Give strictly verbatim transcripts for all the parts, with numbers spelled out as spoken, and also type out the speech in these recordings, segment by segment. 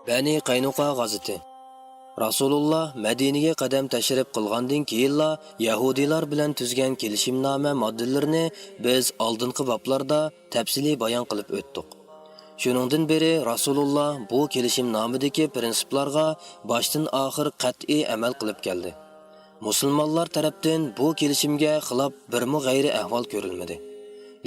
بەنى قەينۇقا غازىتى. رەسۇلۇللا مەدىنىگە قەدەم تەشرىپ قىلغاندىن كېيىنلا يەھۇدىيلار بىلەن تۈزگەن كېلىشىمنامە ماددىلىرىنى بىز ئالدىنقى بابلاردا تەپسىلىي بايان قىلىپ ئۆتتۇق. شۇنىڭدىن بېرى رەسۇلۇللا بۇ كېلىشىمنامىدىكى پىرىنسىپلارغا باشتىن ئاخىر قەتئىي ئەمەل قىلىپ كەلدى. مۇسۇلمانلار تەرەپتىن بۇ كېلىشىمگە خىلاپ بىرمۇ غەيرىي ئەھۋال كۆرۈلمىدى.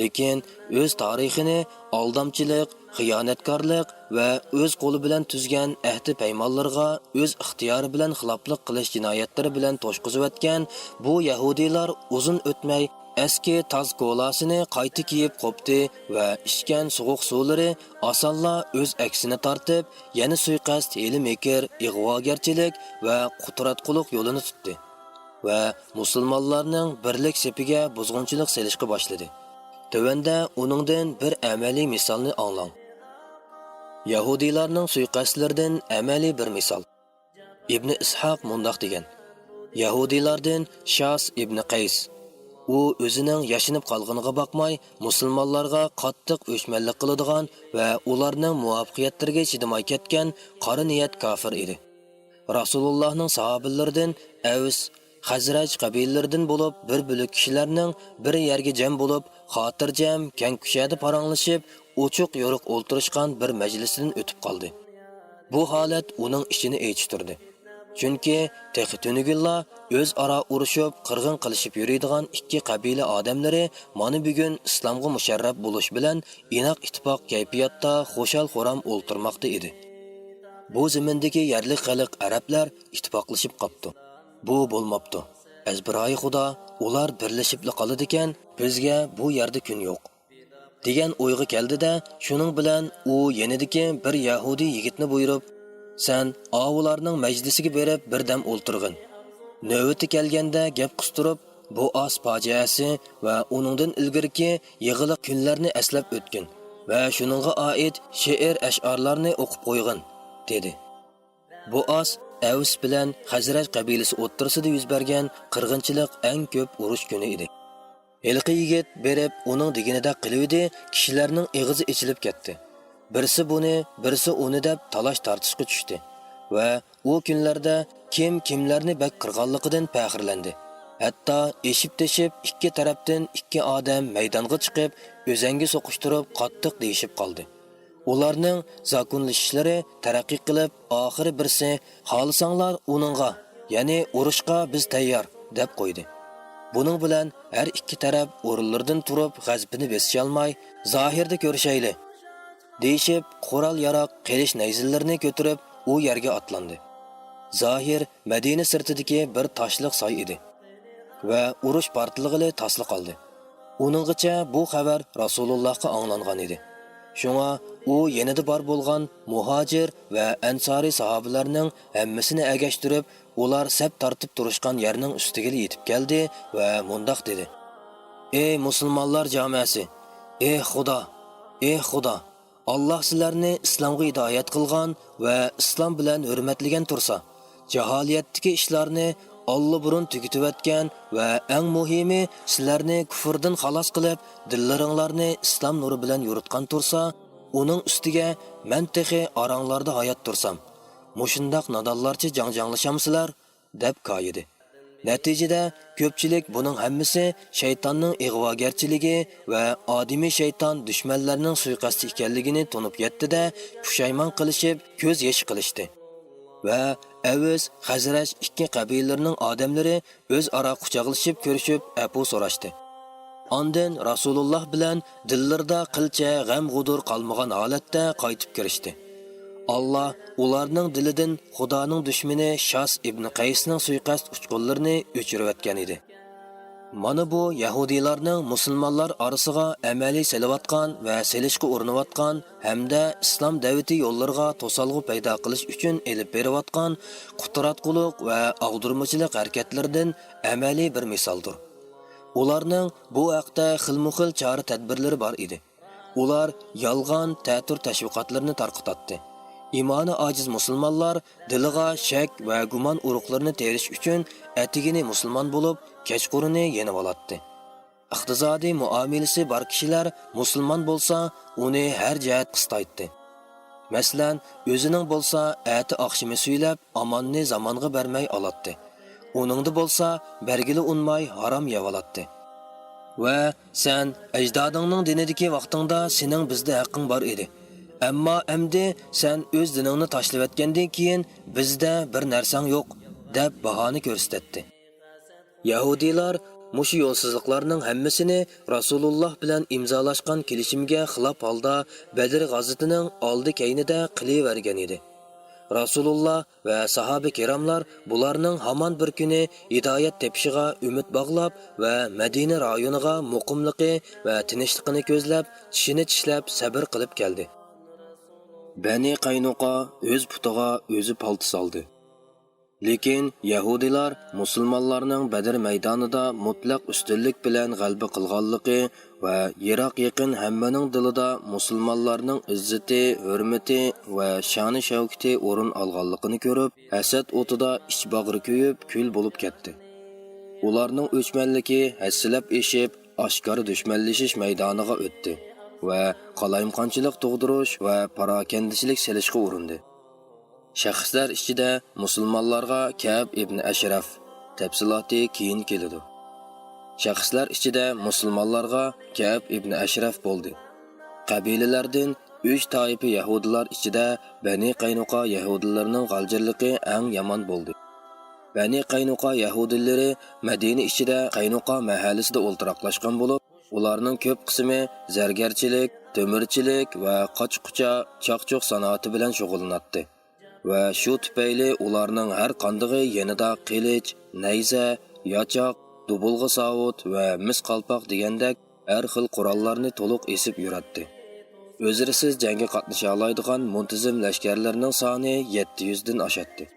لېكىن ئۆز تارىخىنى ئالدامچىلىق، خىيانەتكارلىق ۋە ئۆز قولى بىلەن تۈزگەن ئەھدى پەيمانلىرىغا ئۆز ئىختىيارى بىلەن خىلاپلىق قىلىش جىنايەتلىرى بىلەن توشقۇزۇۋەتكەن بۇ يەھۇدىيلار ئۇزۇن ئۆتمەي ئەسكى تاز كولاسىنى قايتا كىيىپ قوپتى ۋە ئىچكەن سوغۇق سۇلىرى ئاسانلا ئۆز ئەكسىنى تارتىپ، يەنە سۇيىقەست، ھىيلە-مىكىر، ئىغۋاگەرچىلىك ۋە قۇتراتقۇلۇق يولىنى تۇتتى ۋە مۇسۇلمانلارنىڭ بىرلىك سېپىگە بۇزغۇنچىلىق سېلىشقا باشلىدى. تۆۋەندە ئۇنىڭدىن بىر ئەمەلىي مىسالنى ئاڭلاڭ. يەھۇدىيلارنىڭ سۇيىقەستلىرىدىن ئەمەلىي بىر مىسال. ئىبنى ئىسھاق مۇنداق دېگەن: يەھۇدىيلاردىن شاس ئىبنى قەيس. ئۇ ئۆزىنىڭ ياشىنىپ قالغىنىغا باقماي، مۇسۇلمانلارغا قاتتىق ئۆچمەنلىك قىلىدىغان ۋە ئۇلارنىڭ مۇۋەپپەقىيەتلىرىگە چىدىماي كەتكەن قارا نىيەت كاپىر ئىدى. رەسۇلۇللاھنىڭ ساھابىلىرىدىن ئەۋس، خەزرەج قەبىلىلىرىدىن بولۇپ بىر بۆلەك كىشىلەرنىڭ بىر يەرگە جەم بولۇپ، خاتىرجەم، كەڭ كۇشادە پاراڭلىشىپ، ئوچۇق-يورۇق ئولتۇرۇشقان بىر مەجلىسىدىن ئۆتۈپ قالدى. بۇ ھالەت ئۇنىڭ ئىچىنى ئېچىشتۇردى. چۈنكى تېخى تۈنۈگۈنلا ئۆزئارا ئۇرۇشۇپ، قىرغىن قىلىشىپ يۈرىدىغان ئىككى قەبىلە ئادەملىرى مانا بۈگۈن ئىسلامغا مۇشەررەپ بولۇش بىلەن ئىناق ئىتتىپاق كەيپىياتتا خۇشال-خۇرام ئولتۇرماقتا ئىدى. بۇ زېمىندىكى يەرلىك خەلق ئەرەبلەر ئىتتىپاقلىشىپ قاپتۇ. بۇ بولماپتۇ. ئەزبىرايى خۇدا، ئۇلار بىرلىشىپلا قالىدىكەن، بىزگە بۇ يەردە كۈن يوق، دېگەن ئويغا كەلدى-دە، شۇنىڭ بىلەن ئۇ يېنىدىكى بىر يەھۇدىي يىگىتنى بۇيرۇپ، سەن ئاۋۇلارنىڭ مەجلىسىگە بېرىپ بىر دەم ئولتۇرغىن. نۆۋىتى كەلگەندە گەپ قىستۇرۇپ، بوئاس پاجىئەسى ۋە ئۇنىڭدىن ئىلگىرىكى يىغىلىق كۈنلەرنى ئەسلەپ ئۆتكىن ۋە شۇنىڭغا ئائىت شېئىر-ئەشئارلارنى ئوقۇپ قويغىن، دېدى. بوئاس ئەۋس بىلەن خەزرەج قەبىلىسى ئوتتۇرىسىدا يۈز بەرگەن قىرغىنچىلىق ئەڭ كۆپ ئۇرۇش كۈنى ئىدى. ھېلىقى يىگىت بېرىپ ئۇنىڭ دېگىنىدەك قىلىۋىدى، كىشىلەرنىڭ ئېغىزى ئېچىلىپ كەتتى. بىرسى بۇنى، بىرسى ئۇنى دەپ تالاش-تارتىشقا چۈشتى ۋە ئۇ كۈنلەردە كىم كىملەرنى بەك قىرغانلىقىدىن پەخىرلەندى. ھەتتا ئېشىپ-تېشىپ ئىككى تەرەپتىن ئىككى ئادەم مەيدانغا چىقىپ، ئۆزەڭگە سوقۇشتۇرۇپ قاتتىق دېيىشىپ قالدى. ئۇلارنىڭ زاكۇنلىشىشلىرى تەرەققىي قىلىپ، ئاخىرى بىرسى، «خالىساڭلار ئۇنىڭغا، يەنى ئۇرۇشقا بىز تەييار» دەپ قويدى. بۇنىڭ بىلەن ھەر ئىككى تەرەپ ئورۇنلىرىدىن تۇرۇپ، غەزىپىنى بېسىشالماي، «زاھىردا كۆرۈشەيلى» دېيىشىپ، قورال-ياراغ، قىلىچ نەيزىلىرىنى كۆتۈرۈپ، ئۇ يەرگە ئاتلاندى. زاھىر مەدىنە سىرتىدىكى بىر تاشلىق ساي ئىدى ۋە ئۇرۇش پارتلىغىلى تاسلا قالدى. ئۇنىڭغىچە بۇ خەۋەر رەسۇلۇللاھقا ئاڭلانغان ئىدى. شۇڭا ئۇ يېنىدا بار بولغان مۇھاجىر ۋە ئەنسارىي ساھابىلەرنىڭ ھەممىسىنى ئەگەشتۈرۈپ، ئۇلار سەپ تارتىپ تۇرۇشقان يەرنىڭ ئۈستىگىلا يېتىپ كەلدى ۋە مۇنداق دېدى: «ئەي مۇسۇلمانلار جامەسى! ئېھ خۇدا! ئېھ خۇدا! ئاللاھ سىلەرنى ئىسلامغا ھىدايەت قىلغان ۋە ئىسلام بىلەن ھۆرمەتلىگەن تۇرسا، جاھالىيەتتىكى ئىشلارنى ئاللىبۇرۇن تۈگىتىۋەتكەن ۋە ئەڭ مۇھىمى سىلەرنى كۇفردىن خالاس قىلىپ، دىللىرىڭلارنى ئىسلام نۇرى بىلەن يورۇتقان تۇرسا، ئۇنىڭ ئۈستىگە مەن تېخى ئاراڭلاردا ھايات تۇرسام، مۇشۇنداق نادانلارچە جاڭجاڭلىشامسىلەر؟» دەپ كايىدى. نەتىجىدە كۆپچىلىك بۇنىڭ ھەممىسى شەيتاننىڭ ئىغۋاگەرچىلىكى ۋە ئادىمىي شەيتان دۈشمەنلەرنىڭ سۇيىقەستى ئىكەنلىكىنى تونۇپ يەتتى-دە، پۇشايمان قىلىشىپ، كۆز يېشى قىلىشتى. ۋە ئەۋس، خەزرەج ئىككى قەبىلىلىرىنىڭ ئادەملىرى ئۆزئارا قۇچاقلىشىپ كۆرۈشۈپ، ئەپۇ سوراشتى. ئاندىن رەسۇلۇللاھ بىلەن دىللىرىدا قىلچە غەم-غۇدۇر قالمىغان ھالەتتە قايتىپ كىرىشتى. ئاللاھ ئۇلارنىڭ دىلىدىن خۇدانىڭ دۈشمىنى شاس ئىبنى قەيسنىڭ سۇيىقەست ئۇچقۇنلىرىنى ئۆچۈرۈۋەتكەن ئىدى. مانا بۇ يەھۇدىيلارنىڭ مۇسۇلمانلار ئارىسىغا ئەمەلىي سېلىۋاتقان ۋە سېلىشقا ئۇرۇنۇۋاتقان ھەمدە ئىسلام دەۋىتى يوللىرىغا توسالغۇ پەيدا قىلىش ئۈچۈن ئېلىپ بېرىۋاتقان قۇتراتقۇلۇق ۋە ئاغدۇرمىچىلىق ھەرىكەتلىرىدىن ئەمەلىي بىر مىسالدۇر. ئۇلارنىڭ بۇ ھەقتە خىلمۇخىل چارە-تەدبىرلىرى بار ئىدى. ئۇلار يالغان، تەتۈر تەشۋىقاتلىرىنى تارقىتاتتى. ئىمانى ئاجىز مۇسۇلمانلار دىلىغا شەك ۋە گۇمان ئۇرۇقلىرىنى تېرىش ئۈچۈن ئەتىگىنى مۇسۇلمان بولۇپ، كەچقۇرۇنى يېنىۋالاتتى. ئىقتىسادىي مۇئامىلىسى بار كىشىلەر مۇسۇلمان بولسا، ئۇنى ھەر جەھەت قىستايتتى. مەسىلەن، ئۆزىنىڭ بولسا ئەتە ئاخشىمى سۈيلەپ، ئاماننى زامانغا بەرمەي ئالاتتى. ئۇنىڭدا بولسا بەرگىلى ئۇنماي ھارام يەۋالاتتى. ۋە سەن ئەجدادىڭنىڭ دىنىدىكى ۋاقتىڭدا سېنىڭ بىزدە ھەققىڭ بار ئىدى. ئەمما ئەمدى سەن ئۆز دىنىڭنى تاشلىۋەتكەندىن كېيىن بىزدە بىر نەرسەڭ يوق، دەپ باھانە كۆرسىتەتتى. يەھۇدىيلار مۇشۇ يولسىزلىقلارنىڭ ھەممىسىنى رەسۇلۇللاھ بىلەن ئىمزالاشقان كېلىشىمگە خىلاپ ھالدا بەدر غازىتىنىڭ ئالدى كەينىدە قىلىۋەرگەن ئىدى. رەسۇلۇللاھ ۋە ساھابە كىراملار بۇلارنىڭ ھامان بىر كۈنى ھىدايەت تېپىشىغا ئۈمىد باغلاپ ۋە مەدىنە رايونىغا مۇقىملىقى ۋە تىنچلىقىنى كۆزلەپ، چىشىنى چىشلەپ سەبر قىلىپ كەلدى. بەنى قەينۇقا ئۆز پۇتىغا ئۆزى پالتا سالدى. لېكىن يەھۇدىيلار مۇسۇلمانلارنىڭ بەدر مەيدانىدا مۇتلەق ئۈستۈنلۈك بىلەن غەلىبە قىلغانلىقى ۋە يىراق-يېقىن ھەممىنىڭ دىلىدا مۇسۇلمانلارنىڭ ئىززىتى، ھۆرمىتى ۋە شانى-شەۋكىتى ئورۇن ئالغانلىقىنى كۆرۈپ، ھەسەت ئوتىدا ئىچ باغرى كۆيۈپ، كۈل بولۇپ كەتتى. ئۇلارنىڭ ئۆچمەنلىكى ھەسسىلەپ ئېشىپ، ئاشكارا دۈشمەنلىشىش مەيدانىغا ئۆتتى ۋە قالايمىقانچىلىق تۇغدۇرۇش ۋە پاراكەندىچىلىك سېلىشقا ئۇرۇندى. شەخسلەر ئىچىدە مۇسۇلمانلارغا كەئب ئىبن ئەشرەف، تەپسىلاتى كېيىن كېلىدۇ. شەخسلەر ئىچىدە مۇسۇلمانلارغا كەئب ئىبن ئەشرەف بولدى. قەبىلىلەردىن ئۈچ تائىپە يەھۇدىيلار ئىچىدە بەنى قەينۇقا يەھۇدىيلىرىنىڭ غالجىرلىقى ئەڭ يامان بولدى. بەنى قەينۇقا يەھۇدىيلىرى مەدىنە ئىچىدە قەينۇقا مەھەللىسىدە ئولتۇراقلاشقان بولۇپ، ئۇلارنىڭ كۆپ قىسمى زەرگەرچىلىك، تۆمۈرچىلىك ۋە قاچا-قۇچا، چاقچۇق سانائىتى بىلەن شۇغۇللىناتتى. ۋە شۇ تۈپەيلى ئۇلارنىڭ ھەر قاندىقى يېنىدا قىلىچ، نەيزە، ياچاق، دۇبۇلغا ساۋۇت ۋە مىس قالپاق دېگەندەك ھەر خىل قوراللارنى تولۇق ئېسىپ يۈرەتتى. ئۆزرىسىز جەڭگە قاتنىشالايدىغان مۇنتىزىم لەشكەرلىرىنىڭ سانى يەتتە يۈزدىن ئاشاتتى.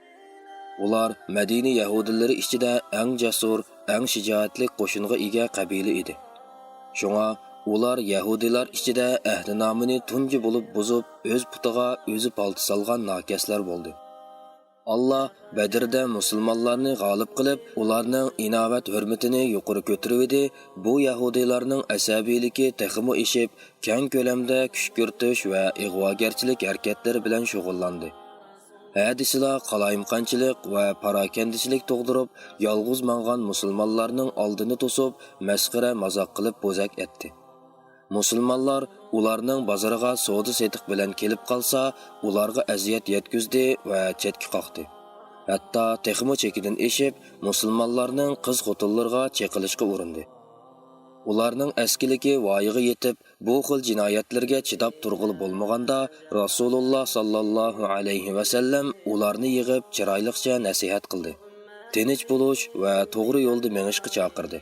ئۇلار مەدىنە يەھۇدىيلىرى ئىچىدە ئەڭ جەسۇر، ئەڭ شىجائەتلىك قوشۇنغا ئىگە قەبىلە ئىدى. شۇڭا ئۇلار يەھۇدىيلار ئىچىدە ئەھدىنامىنى تۇنجى بولۇپ بۇزۇپ، ئۆز پۇتىغا ئۆزى پالتا سالغان ناكەسلەر بولدى. ئاللا بەدرىدە مۇسۇلمانلارنى غالىب قىلىپ، ئۇلارنىڭ ئىناۋەت ھۆرمىتىنى يۇقىرى كۆتۈرۈۋىدى، بۇ يەھۇدىيلارنىڭ ئەسەبىيلىكى تېخىمۇ ئېشىپ، كەڭ كۆلەمدە كۈشكۈرتۈش ۋە ئىغۋاگەرچىلىك ھەرىكەتلىرى بىلەن شۇغۇللاندى. ھە دېسىلا، قالايمىقانچىلىق ۋە پاراكەندىچىلىك تۇغدۇرۇپ، يالغۇز ماڭغان مۇسۇلمانلارنىڭ ئالدىنى توسۇپ، مەسخىرە-مازاق قىلىپ بوزەك ئەتتى. مۇسۇلمانلار ئۇلارنىڭ بازىرىغا سودا-سېتىق بىلەن كېلىپ قالسا، ئۇلارغا ئەزىيەت يەتكۈزدى ۋە چەتكە قاقتى. ھەتتا تېخىمۇ چېكىدىن ئېشىپ، مۇسۇلمانلارنىڭ قىز-خوتۇنلىرىغا چېقىلىشقا ئۇرۇندى. ئۇلارنىڭ ئەسكىلىكى ۋايىغا يېتىپ، بۇ خىل جىنايەتلىرىگە چىداپ تۇرغىلى بولمىغاندا، رەسۇلۇللا ساللاللاھۇ ئەلەيھى ۋەسەللەم ئۇلارنى يىغىپ، چىرايلىقچە نەسىھەت قىلدى. تىنچ بولۇش ۋە توغرا يولدا مېڭىشقا چاقىردى.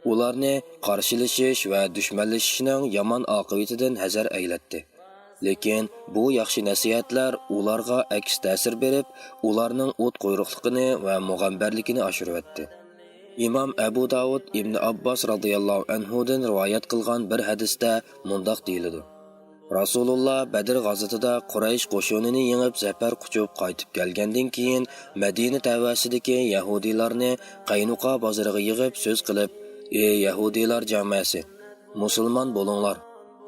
ئۇلارنى قارشىلىشىش ۋە دۈشمەنلىشىشنىڭ يامان ئاقىۋىتىدىن ھەزەر ئەيلەتتى. لېكىن بۇ ياخشى نەسىھەتلەر ئۇلارغا ئەكس تەسىر بېرىپ، ئۇلارنىڭ ئوتقۇيرۇقلۇقىنى ۋە مۇغەمبەرلىكىنى ئاشۇرۇۋەتتى. ئىمام ئەبۇ داۋۇد ئىبنى ئابباس رازىياللاھۇ ئەنھۇدىن رىۋايەت قىلغان بىر ھەدىستە مۇنداق دېيىلىدۇ: رەسۇلۇللا بەدر غازىتىدا قۇرەيش قوشۇنىنى يېڭىپ، زەپەر قۇچۇپ قايتىپ كەلگەندىن كېيىن، مەدىنە تەۋەسىدىكى يەھۇدىيلارنى قەينۇقا بازىرىغا يىغىپ سۆز قىلىپ، ئى يەھۇدىيلار جامەسى! مۇسۇلمان بولۇڭلار!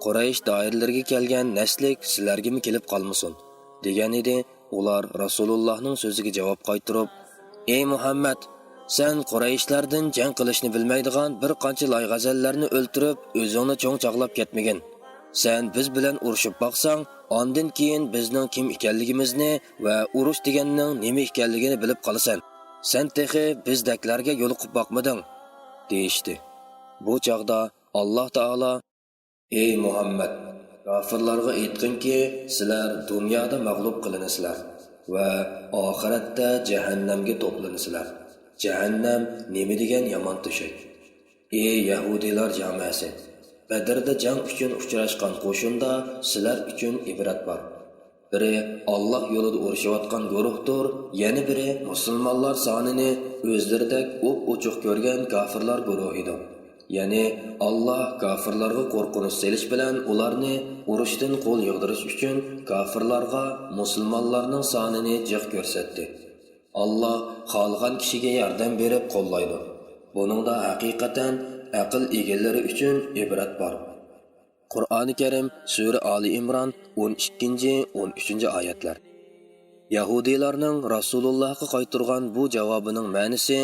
قۇرەيش دائىرىلىرىگە كەلگەن نەسلىك سىلەرگىمۇ كېلىپ قالمىسۇن! دېگەن ئىدى. ئۇلار رەسۇلۇللاھنىڭ سۆزىگە جاۋاب قايتۇرۇپ، ئى مۇھەممەد! سەن قۇرەيشلەردىن جەڭ قىلىشنى بىلمەيدىغان بىر قانچە لايغەزەللەرنى ئۆلتۈرۈپ، ئۆزۈڭنى چوڭ چاغلاپ كەتمىگىن. سەن بىز بىلەن ئۇرۇشۇپ باقساڭ، ئاندىن كېيىن بىزنىڭ كىم ئىكەنلىكىمىزنى ۋە ئۇرۇش دېگەننىڭ نېمە ئىكەنلىكىنى بىلىپ قالىسەن. سەن تېخى بىزدەكلەرگە يولۇقۇپ باقمىدىڭ، دېيىشتى. بۇ چاغدا ئاللاھ تائالا، ئى مۇھەممەد، كاپىرلارغا ئېيتقىنكى، سىلەر دۇنيادا مەغلۇپ قىلىنىسىلەر ۋە ئاخىرەتتە جەھەننەمگە توپلىنىسىلەر. جەھەننەم نېمە دېگەن يامان تۆشەك! ئى يەھۇدىيلار جامەسى! بەدرىدە جەڭ ئۈچۈن ئۇچراشقان قوشۇندا سىلەر ئۈچۈن ئىبرەت بار. بىرى ئاللاھ يولىدا ئۇرۇشۇۋاتقان گۇرۇھتۇر، يەنە بىرى مۇسۇلمانلار سانىنى ئۆزلىرىدەك ئوپئوچۇق كۆرگەن كاپىرلار گۇرۇھىدۇر. يەنى ئاللاھ كاپىرلارغا قورقۇنچ سېلىش بىلەن ئۇلارنى ئۇرۇشتىن قول يىغدۇرۇش ئۈچۈن كاپىرلارغا مۇسۇلمانلارنىڭ سانىنى جىق كۆرسەتتى. ئاللاھ خالىغان كىشىگە ياردەم بېرىپ قوللايدۇ. بۇنىڭدا ھەقىقەتەن ئەقىل ئىگىلىرى ئۈچۈن ئىبرەت بار. قۇرئانى كەرىم، سۈرە ئالى ئىمران، ئون ئىككىنچى، ئون ئۈچىنچى ئايەتلەر. يەھۇدىيلارنىڭ رەسۇلۇللاھقا قايتۇرغان بۇ جاۋابىنىڭ مەنىسى،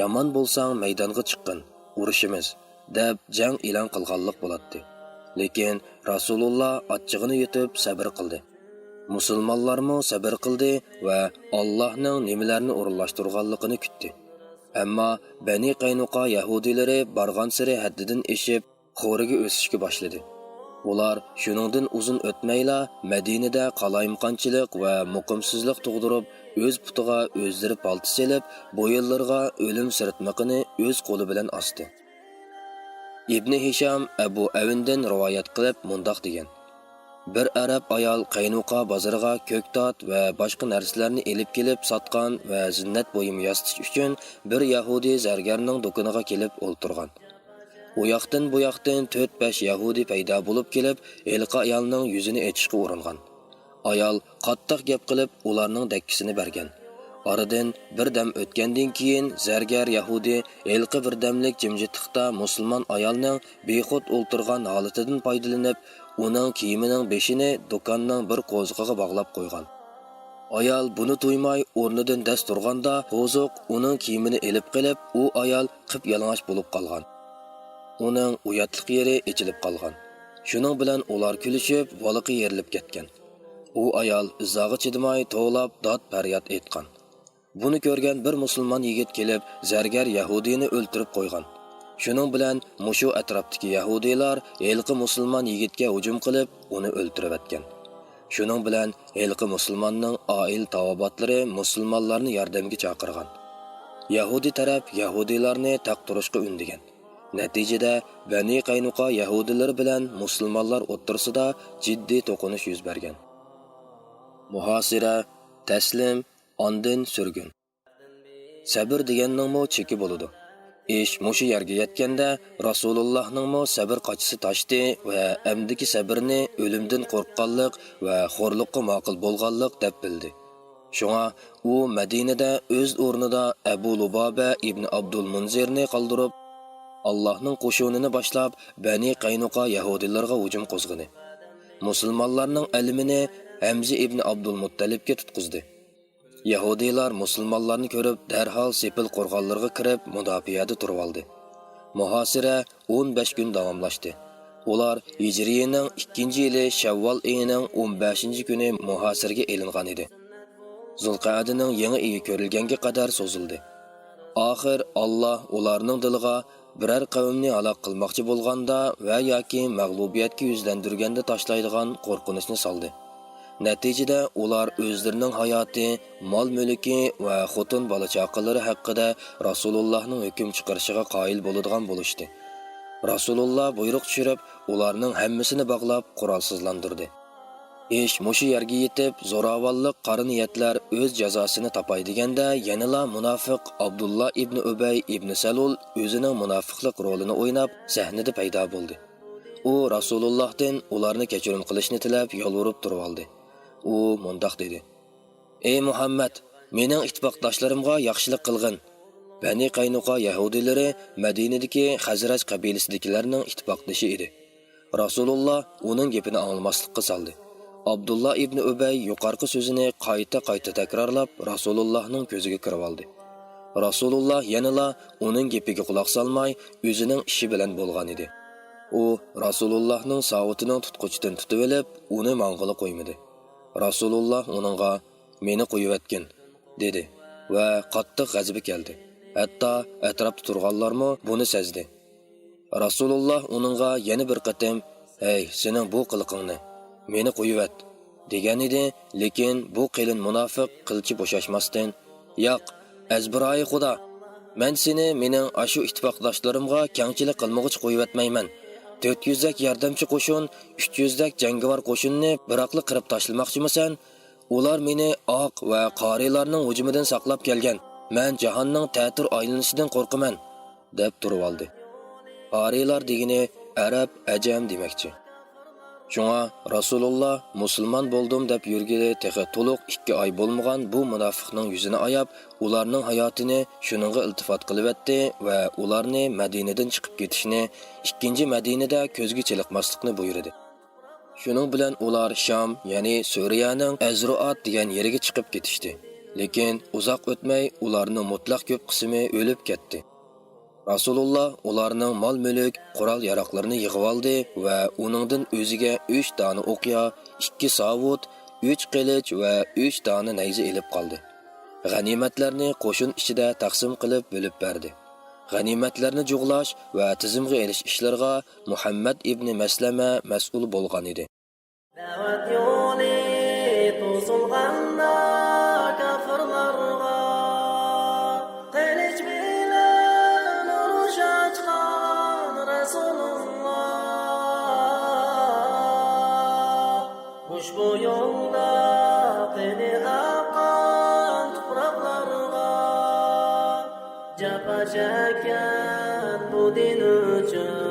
«يامان بولساڭ مەيدانغا چىققىن، ئۇرۇشىمىز» دەپ جەڭ ئېلان قىلغانلىق بولاتتى. لېكىن رەسۇلۇللا ئاچچىقىنى يۇتۇپ سەبرى قىلدى. مۇسۇلمانلارمۇ سەبر قىلدى ۋە ئاللاھنىڭ نېمىلەرنى ئورۇنلاشتۇرغانلىقىنى كۈتتى. ئەمما بەنى قەينۇقا يەھۇدىيلىرى بارغانسېرى ھەددىدىن ئېشىپ، خورىگە ئۆسۈشكە باشلىدى. ئۇلار شۇنىڭدىن ئۇزۇن ئۆتمەيلا مەدىنىدە قالايمىقانچىلىق ۋە مۇقىمسىزلىق تۇغدۇرۇپ، ئۆز پۇتىغا ئۆزلىرى پالتا سېلىپ، بويۇنلىرىغا ئۆلۈم سىرتمىقىنى ئۆز قولى بىلەن ئاستى. ئىبنى ھىشام ئەبۇ ئەۋندىن رىۋايەت قىلىپ مۇنداق دېگەن: بىر ئەرەب ئايال قەينۇقا بازىرىغا كۆكتات ۋە باشقا نەرسىلەرنى ئېلىپ كېلىپ ساتقان ۋە زىننەت بۇيۇمى ياسىتىش ئۈچۈن بىر يەھۇدىي زەرگەرنىڭ دۇكىنىغا كېلىپ ئولتۇرغان. ئۇ ياقتىن بۇ ياقتىن تۆت-بەش يەھۇدىي پەيدا بولۇپ كېلىپ، ھېلىقى ئايالنىڭ يۈزىنى ئېچىشقا ئۇرۇنغان. ئايال قاتتىق گەپ قىلىپ، ئۇلارنىڭ دەككىسىنى بەرگەن. ئارىدىن بىر دەم ئۆتكەندىن كېيىن، زەرگەر يەھۇدىي ھېلىقى بىردەملىك جىمجىتلىقتا مۇسۇلمان ئايالنىڭ بىخۇد ئولتۇرغان ھالىتىدىن پايدىلىنىپ، ئۇنىڭ كىيىمىنىڭ بېشىنى دۇكاننىڭ بىر قوزۇقىغا باغلاپ قويغان. ئايال بۇنى تۇيماي ئورنىدىن دەس تۇرغاندا، قوزۇق ئۇنىڭ كىيىمىنى ئېلىپ قېلىپ، ئۇ ئايال قىپيالىڭاچ بولۇپ قالغان. ئۇنىڭ ئۇياتلىق يېرى ئېچىلىپ قالغان. شۇنىڭ بىلەن ئۇلار كۈلۈشۈپ، ۋالىقى يېرىلىپ كەتكەن. ئۇ ئايال ئىزاغا چىدىماي توۋلاپ داد-پەرياد ئېيتقان. بۇنى كۆرگەن بىر مۇسۇلمان يىگىت كېلىپ، زەرگەر يەھۇدىينى ئۆلتۈرۈپ قويغان. شۇنىڭ بىلەن مۇشۇ ئەتراپتىكى يەھۇدىيلار ھېلىقى مۇسۇلمان يىگىتكە ھۇجۇم قىلىپ، ئۇنى ئۆلتۈرۈۋەتكەن. شۇنىڭ بىلەن ھېلىقى مۇسۇلماننىڭ ئائىلە تاۋابىئاتلىرى مۇسۇلمانلارنى ياردەمگە چاقىرغان. يەھۇدىي تەرەپ يەھۇدىيلارنى تەق تۇرۇشقا ئۈندىگەن. نەتىجىدە، بەنى قەينۇقا يەھۇدىيلىرى بىلەن مۇسۇلمانلار ئوتتۇرىسىدا جىددىي توقۇنۇش يۈز بەرگەن. مۇھاسىرە، تەسلىم، ئاندىن سۈرگۈن. سەبر دېگەننىڭمۇ چېكى بولىدۇ. ئىش مۇشۇ يەرگە يەتكەندە، رەسۇلۇللاھنىڭمۇ سەبر قاچىسى تاشتى ۋە ئەمدىكى سەبرنى ئۆلۈمدىن قورققانلىق ۋە خورلۇققا ماقۇل بولغانلىق دەپ بىلدى. شۇڭا ئۇ مەدىنىدە ئۆز ئورنىدا ئەبۇ لۇبابە ئىبنى ئابدۇل مۇنزىرنى قالدۇرۇپ، ئاللاھنىڭ قوشۇنىنى باشلاپ، بەنى قەينۇقا يەھۇدىيلىرىغا ھۇجۇم قوزغىدى. مۇسۇلمانلارنىڭ ئەلىمىنى ھەمزە ئىبنى ئابدۇل مۇتتەلىپكە تۇتقۇزدى. يەھۇدىيلار مۇسۇلمانلارنى كۆرۈپ، دەرھال سېپىل قورغانلىرىغا كىرىپ، مۇداپىئەدە تۇرۇۋالدى. مۇھاسىرە ئون بەش كۈن داۋاملاشتى. ئۇلار ھىجرىيىنىڭ ئىككىنچى يىلى شەۋۋال ئېيىنىڭ ئون بەشىنچى كۈنى مۇھاسىرىگە ئېلىنغان ئىدى. زۇلقەئەدىنىڭ يېڭى ئېيى كۆرۈلگەنگە قەدەر سوزۇلدى. ئاخىر ئاللا ئۇلارنىڭ دىلىغا بىرەر قەۋمنى ھالاك قىلماقچى بولغاندا ۋە ياكى مەغلۇبىيەتكە يۈزلەندۈرگەندە تاشلايدىغان قورقۇنچنى سالدى. نەتىجىدە ئۇلار ئۆزلىرىنىڭ ھاياتى، مال-مۈلكى ۋە خوتۇن بالا-چاقىلىرى ھەققىدە رەسۇلۇللاھنىڭ ھۆكۈم چىقىرىشىغا قايىل بولىدىغان بولۇشتى. رەسۇلۇللا بۇيرۇق چۈشۈرۈپ، ئۇلارنىڭ ھەممىسىنى باغلاپ، قورالسىزلاندۇردى. ئىش مۇشۇ يەرگە يېتىپ، زوراۋانلىق، قارا نىيەتلەر ئۆز جازاسىنى تاپاي دېگەندە، يەنىلا مۇناپىق ئابدۇللا ئىبنى ئۈبەي ئىبنى سەلۇل ئۆزىنىڭ مۇناپىقلىق رولىنى ئويناپ، سەھنىدە پەيدا بولدى. ئۇ رەسۇلۇللاھتىن ئۇلارنى كەچۈرۈم قىلىشنى تىلەپ يالۋۇرۇپ تۇرۇۋالدى. ئۇ مۇنداق دېدى: «ئەي مۇھەممەد، مېنىڭ ئىتتىپاقداشلىرىمغا ياخشىلىق قىلغىن.» بەنى قەينۇقا يەھۇدىيلىرى مەدىنىدىكى خەزرەج قەبىلىسىدىكىلەرنىڭ ئىتتىپاقدىشى ئىدى. رەسۇلۇللا ئۇنىڭ گېپىنى ئاڭلىماسلىققا سالدى. ئابدۇللا ئىبنى ئۈبەي يۇقارقى سۆزىنى قايتا-قايتا تەكرارلاپ، رەسۇلۇللانىڭ كۆزىگە كىرىۋالدى. رەسۇلۇللا يەنىلا ئۇنىڭ گېپىگە قۇلاق سالماي، ئۆزىنىڭ ئىشى بىلەن بولغان ئىدى. ئۇ رەسۇلۇللانىڭ ساۋۇتىنىڭ تۇتقۇچىدىن تۇتۇۋېلىپ، ئۇنى ماڭغىلى قويمىدى. رەسۇلۇللا ئۇنىڭغا: «مېنى قويۇۋەتكىن» دېدى ۋە قاتتىق غەزىپى كەلدى. ھەتتا ئەتراپتا تۇرغانلارمۇ بۇنى سەزدى. رەسۇلۇللا ئۇنىڭغا يەنە بىر قېتىم: «ھەي، سېنىڭ بۇ قىلىقىڭنى، مېنى قويۇۋەت» دېگەن ئىدى، لېكىن بۇ قېلىن مۇناپىق قىلچە بوشاشماستىن: «ياق، ئەزبىرايى خۇدا، مەن سېنى مېنىڭ ئاشۇ ئىتتىپاقداشلىرىمغا كەڭچىلىك قىلمىغۇچە قويۇۋەتمەيمەن. تۆت يۈزدەك ياردەمچى قوشۇن، ئۈچ يۈزدەك جەڭگىۋار قوشۇننى بىراقلا قىرىپ تاشلىماقچىمۇسەن؟ ئۇلار مېنى ئاق ۋە قارىلارنىڭ ھۇجۇمىدىن ساقلاپ كەلگەن. مەن جاھاننىڭ تەتۈر ئايلىنىشىدىن قورقىمەن» دەپ تۇرۇۋالدى. قارىلار دېگىنى ئەرەب، ئەجەم دېمەكچى. شۇڭا رەسۇلۇللا مۇسۇلمان بولدۇم دەپ يۈرگىلى تېخى تولۇق ئىككى ئاي بولمىغان بۇ مۇناپىقنىڭ يۈزىنى ئاياپ، ئۇلارنىڭ ھاياتىنى شۇنىڭغا ئىلتىپات قىلىۋەتتى ۋە ئۇلارنى مەدىنىدىن چىقىپ كېتىشنى، ئىككىنچى مەدىنىدە كۆزگە چېلىقماسلىقنى بۇيرۇدى. شۇنىڭ بىلەن ئۇلار شام، يەنى سۈرىيەنىڭ ئەزرۇئات دېگەن يېرىگە چىقىپ كېتىشتى. لېكىن ئۇزاق ئۆتمەي ئۇلارنىڭ مۇتلەق كۆپ قىسمى ئۆلۈپ كەتتى. رەسۇلۇللا ئۇلارنىڭ مال-مۈلۈك، قورال-ياراغلىرىنى يىغىۋالدى ۋە ئۇنىڭدىن ئۆزىگە ئۈچ دانە ئوقيا، ئىككى ساۋۇت، ئۈچ قىلىچ ۋە ئۈچ دانە نەيزە ئېلىپ قالدى. غەنىيمەتلەرنى قوشۇن ئىچىدە تەقسىم قىلىپ بۆلۈپ بەردى. غەنىيمەتلەرنى جۇغلاش ۋە تىزىمغا ئېلىش ئىشلىرىغا مۇھەممەد ئىبنى مەسلەمە مەسئۇل بولغان ئىدى. دەۋەت يولى توسۇلغاندا كاپىرلارغا، قىلىچ بىلەن ئۇرۇش ئاچقان رەسۇلۇللا. ئۇشبۇ يولدا قېنى ئاققان تۇپراقلارغا، جاپا چەككەن بۇ دىن ئۈچۈن